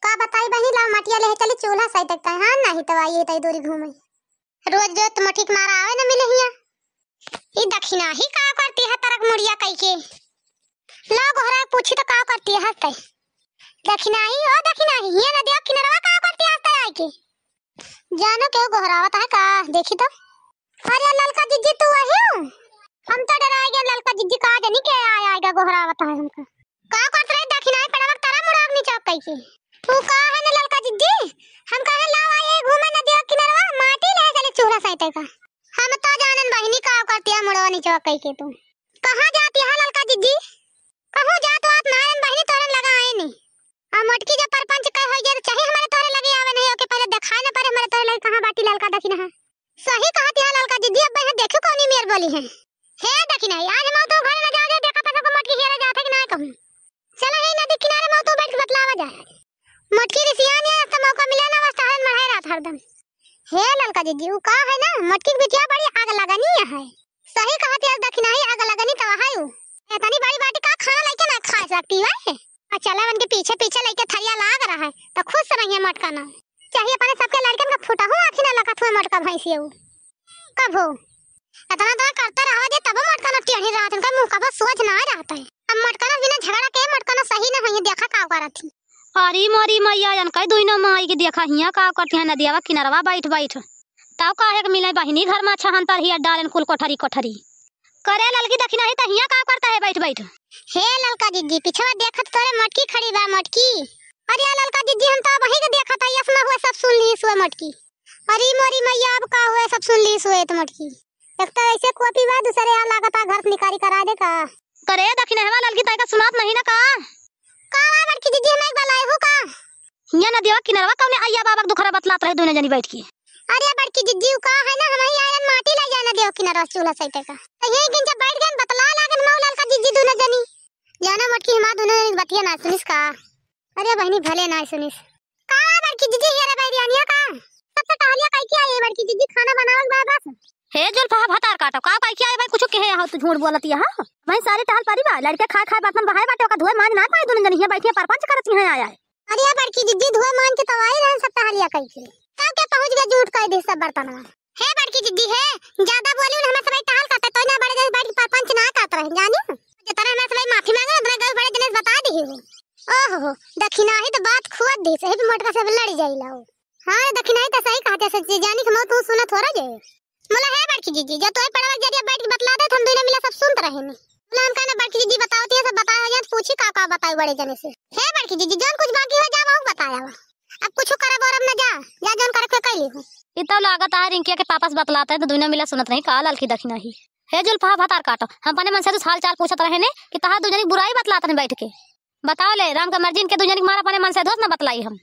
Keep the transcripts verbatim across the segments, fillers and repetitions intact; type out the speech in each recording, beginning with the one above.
का बताई बहिनी, लाव मटिया लेहे चली चूल्हा सैतै का, हाँ, नाहीं तौ आई है तई दूरी घूमे। रोज रोज तो मोटकी के मारा आवे न मिले हियाँ। ई दखिनही का करतिहा तरक मुड़िया कइके? लाव गोहराइ पूछी तो का करतिहा तै। दखिनही, ओ दखिनही, हियाँ नदिया किनरवा का करतिहा तै आइके? जानो केहू गोहरावत है का, देखी तो। अरे ललका जिज्जी तू अहिउ? हम तो डेराइ गए ललका जिज्जी, का जानी के आय आइगा गोहरावत है हमका। का करत रही दखिनही पेड़वा के तरा मुड़ाक नीचे कइके? तू का है न ललका जिज्जी? हम कहे लाव आई घूमे नदिया किनरवा, माटी लेहे चली चूल्हा सैतै का। हम तो जानन बहिनी का करतिहा मुड़वा नीचे कइके तू। कहाँ जातिहा ललका जिज्जी? कहूँ जात वात नाहीं बहिनी, तोहरे लगा आए नी। आ मोटकी जब परपंच कहे होई जाए तो चाहे हमरे तोहरे लगे आवे नहीं, ओके पहिले देखाए न परे हमरे तोहरे लगे कहाँ बाटी ललका दखिनहा। सही कहतिहा ललका जिज्जी, अब यहाँ देखो कौनी मेर बोली है। हे दखिनही, आज मऊ तो घर न जाओ जाए, देखा पसो को मोटकी हेरे जात है कि नाहीं कहूँ। चला हे नदी किनारे मऊ तो बैठ के बतलावा जाए। मोटकी रिसियान है, तो मौका मिले ना, बस टहरन मढ़ाए रहत हरदम। हे ललका जिज्जी, ऊ का है ना, मोटकी के बिटिया बड़ी आग लगनी है। सही कहतिहा दखिनही, आग लगनी तो है ऊ। इतनी बड़ी बाटी का खाना लइके ना खा सकती है। आ चला उनके पीछे पीछे लइके थरिया लाग रहा है, तो खुश रहिए मोटका ना। चाहे अपने सबके लड़कन का फुटहु आँखी ना लखत हुए मोटका भैंसी ऊ। कब हो? इतना तो करते रहो जे तबो मोटका ना टेढ़ी रहत, उनका मुँह कबो सोझ ना रहत है। अब मोटका ना बिना झगड़ा के मोटका ना सही ना होइए, देखा का करत ही। अरे मोरी मैया, अनकै दुइनो माई के देखा हियाँ का करतिहा नदियावा किनरवा बैठ बैठ। तब काहे के मिले बहिनी घर मा छहन तर हिया डालेन कुल कोठरी कोठरी। करे ललकी दखिनही त हियाँ का करता है बैठ बैठ? हे ललका जिज्जी, पिछवा देखत तोरे मोटकी खड़ी बा मोटकी। अरे ललका जिज्जी, हम तो अबही के देखत है, यस ना हुए सब सुन ली हुए मोटकी। अरे मोरी मैया, अब का हुए सब सुन ली हुए तो मोटकी। एक तो ऐसे कोपी बा, दूसरे यहाँ लागता घर से निकारी करा दे का। करे दखिनहवा ललकी तैका सुनात नहीं ना का? का बा बड़की जिज्जी, हम एक बलाई हूँ का? हियाँ नदिया किनरवा कौने अइया बाबा के दुखरा बतलात रहे दुनो जनी बैठ के। अरे बड़की जिज्जी, ऊ का है ना, हम ही आयन माटी ले जाए नदिया किनरवा चूल्हा सैते का। तो यही दिन जब बैठ गए बतला लागन मऊ ललका जिज्जी दुनो जनी। जाना मोटकी हमार दुनो जनी बतिया ना सुनिस का? अरे बहिनी भले ना सुनिस। का बड़की जिज्जी, हेरे बैरियानिया का? सब तो टहलिया कइके आई बड़की जिज्जी, खाना बनावे के बा बस। हे जुल्फा भतार काटो, का कइके आई भाई, कुछ कहे हो तू झूठ बोलत है, हाँ? भाई सारी टहल परी बा, लड़के खाए खाए बर्तन बहाए बाटे, ओका धोए मांज ना पाए, दुनो जनी हियाँ बैठिया परपंच करत हियाँ आया है। अरे बड़की जिज्जी, धोए मांज के तो आई रहन सब टहलिया कइके। तब के पहुँच गए झूठ कह दे सब बर्तनवा। हे बड़की जिज्जी हे, ज्यादा बोली उन हमें सबई टहल करते, तो ना बड़े जने बैठ के परपंच ना करत रहे, जानी? जितना हमें सबई माफी मांगे, उतना गल बड़े जने से बता दी हो। ओहो, दखिनही तो बात खुआत दी, सही पे मोटका से लड़ी जाई लाओ। हाँ, दखिनही तो सही कहते, सच्ची जानी कि मऊ तू सुनत हो रहा जे। बोला, "हे बड़की जिज्जी, जो तोहे पड़वा के जरिया बैठ के बतला दे, तो हम दुनो मिला सब सुनत रहे नी।" बोला, "हम कहना बड़की जिज्जी बताओ, तो ये सब बताए हो जाए, तो पूछी का का बताओ बड़े जने से। हे बड़की जिज्जी, जौन कुछ बाकी हो जाए, वो बताया हुआ। अब कुछ करब और अब न जा, जा जौन करे के कैली हो।" ई तो लागत है रिंकिया के पापा से बतलाते हैं, तो दुनो मिला सुनत रही, का ललकी दखिनही। हे जुल्फा भतार काटो, हम अपने मन से तो हाल चाल पूछत रहे ने कि तहार दुजनी बुराई बतलात रहे बैठ के। बताओ ले, राम का मर्जी इनके दुजनी के मारा अपने मन से दोस्त ना बतलाई हम।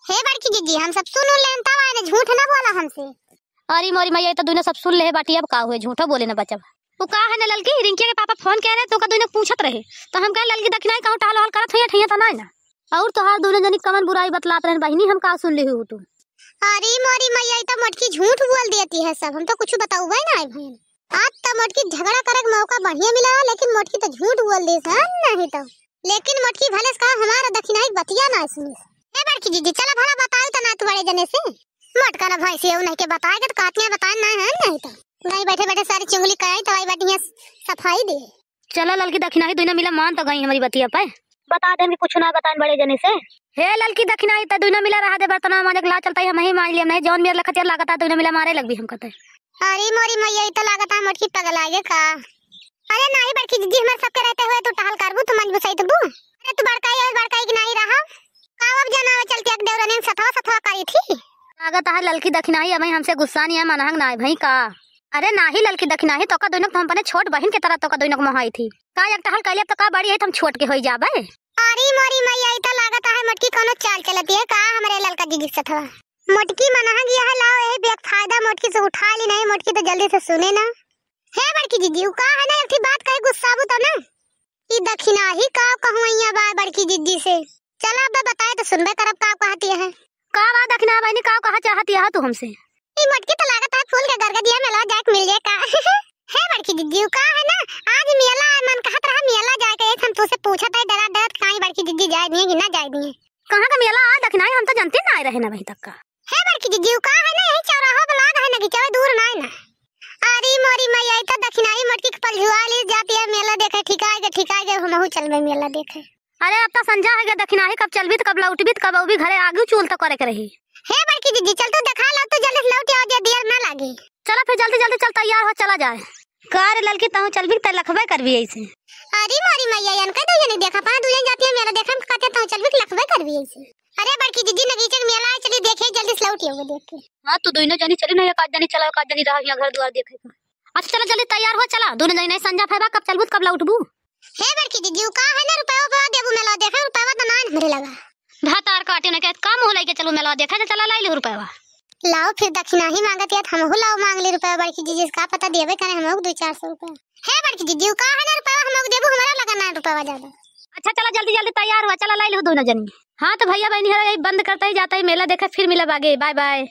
हे बड़की जिज्जी, हम सब सुन लेन तब आए ने, झूठ ना बोला हमसे। अरे मोरी मैया, ये तो दुनो सब सुन ले बाटी, अब का हुए, झूठो बोले ना बचब। वो का है ना ललकी, रिंकिया के पापा फोन करे रहे, तो का दुनो पूछत रहे, तो हम कहे ललकी दखिनही कहूँ टहल वहल करत हुई ठैया तो ना ना। और तोहार दुनो जनी कमन बुराई बतलात रहन बहिनी, हम का सुन ले हो तू? अरे मोरी मैया, ई तो मोटकी झूठ बोल देती है सब, हम तो कुछ बताउबे ना है भैन। आज तो मोटकी झगड़ा करे के मौका बढ़िया मिला, लेकिन मोटकी तो झूठ बोल देस है, नहीं तो। लेकिन मोटकी भले से कहा हमारा दखिनही बतिया ना सुनिस। ए बड़की जिज्जी, चला भला बताई तो ना तू बड़े जने से। मोटका ना भैंसी है, उन्हें के बताए के तो कहतियाँ बताए ना है, नहीं तो। गई बैठे बैठे सारी चुंगली कराई, तो आई बढ़िया सफाई दे। चला ललकी दखिनही दुइना मिला मान तो गई हमारी बतिया पे। बता देन कि कुछ ना बताएन बड़े जने से। हे ललकी दखिनही, त दुइना मिला रहा दे बर्तना मांजे के ला चलता ही, हम ही मांज लिया, नहीं जौन मेर लखत यार लागता दुइना मिला मारे लगबी हम कहते। अरे मोरी मैया, ई तो लागता मोटकी पगला गे का। अरे नाही बड़की जिज्जी, हमारे सबके रहते हुए तू टहल करबू, तू मंज बुसाई तबू। अरे तू बड़काई है, बड़काई की नाही रहा। का अब जनावे चलती एक देवरनियन सथवा सथवा करी थी। लागत है ललकी दखिनही अबही हमसे गुस्सा नहीं है, मनहंग नाही भई का। अरे नाही ललकी दखिनही, तोका दुइनो के तो हम अपने छोट बहिन के तरह तोका दुइनो के मोहाई थी। का एक टहल कैले अब तो का बड़ी है, तो हम छोट के होई जाबे। अरे मोरी मैया, ई तो लागत है मोटकी कोनो चाल चलती है का हमरे ललका जिज्जी सथवा। मोटकी मनहंग यह लाओ, यही बेक फायदा मोटकी से उठा ली, नहीं मोटकी तो जल्दी से सुने ना। हे बड़की जिज्जी, उ का है ना, एक ठी बात कहे गुस्साबू तो ना। ई दखिनही का कहूँ अइया बा बड़की जिज्जी से। चला अब बताए तो सुनबे करब का कहती है। का बा दखिनहा बहिनी, का कहा चाहती है तू हमसे? ई मोटकी तो लागत है फूल के गरगदिया मेला जाए के मिल जाए का। हे बड़की जिज्जी, उ का है ना, आज मेला मन कहत रहा मेला जाए के, हम तुझसे पूछत है डरा डरत काई बड़की जिज्जी जाए दिए कि ना जाए दिए। कहाँ का मेला आ दखिनाही, हम तो जनते ना आए रहे ना अबहीं तक का। हे बड़की जिज्जी, उ का है ना, यही चौराहा पर लाग है ना कि चौराहा दूर ना है ना। अरे मोरी मैया, ई तो दखिनाही मोटकी के पलझुआ ली जाती है मेला देखे, ठिकाए गे, ठिकाए गे, हमहू चलबे मेला देखे। अरे अब तो संझा है गे, दखिनाही कब चलबी त कब लौटबी त कब अउबी घरे, आगू चूल तो करे के रही। हे बड़की जिज्जी, चल तू देखा ला, तू जल्दी से लौट आओ जे देर ना लागे। चला फिर जल्दी जल्दी चल, तैयार हो, चला जाए। का रे ललकी, तहूँ चलबी त लखबे करबी ऐसे? अरे मोरी मैया, यन कह दो ये नहीं देखा, पाँच दू जन जाती है मेला देखे, हम कहते तहूँ चलबी त लखबे करबी ऐसे। अरे बड़की जिज्जी, नगीचे के मेला है, चली देखे, जल्दी से लौट आओ देख के। हाँ, तू दोनों जनी चली ना, एक आध जनी चला, एक आध जनी रहा यहाँ घर दुआर देखे का। अच्छा चला जल्दी तैयार हो, चला दोनों जनी, नहीं संझा भइबा, कब चलबू त कब लौटबू? हे बड़की जिज्जी, उ का है ना, रुपया उपया देबू मेला देखे, रुपया तो ना है हमरे लगा। भातार काटे ना के काम हो लइके चलू मेला देखे, तो चला लाई लो रुपया। लाओ फिर दखिनाही मांगत है, हमहू लाओ मांग ले रुपया बड़की जिज्जी से, का पता देबे करे हमहू दो चार सौ रुपया। हे बड़की जिज्जी, उ का है ना, रुपया हमहू देबू, हमरा लगा ना रुपया ज्यादा। अच्छा चला जल्दी जल्दी तैयार हुआ, चला लाई लो दोनों जनी। हाँ तो भैया बहनी, यही बंद करते ही जाते ही मेला देखे, फिर मिलब आगे, बाय बाय।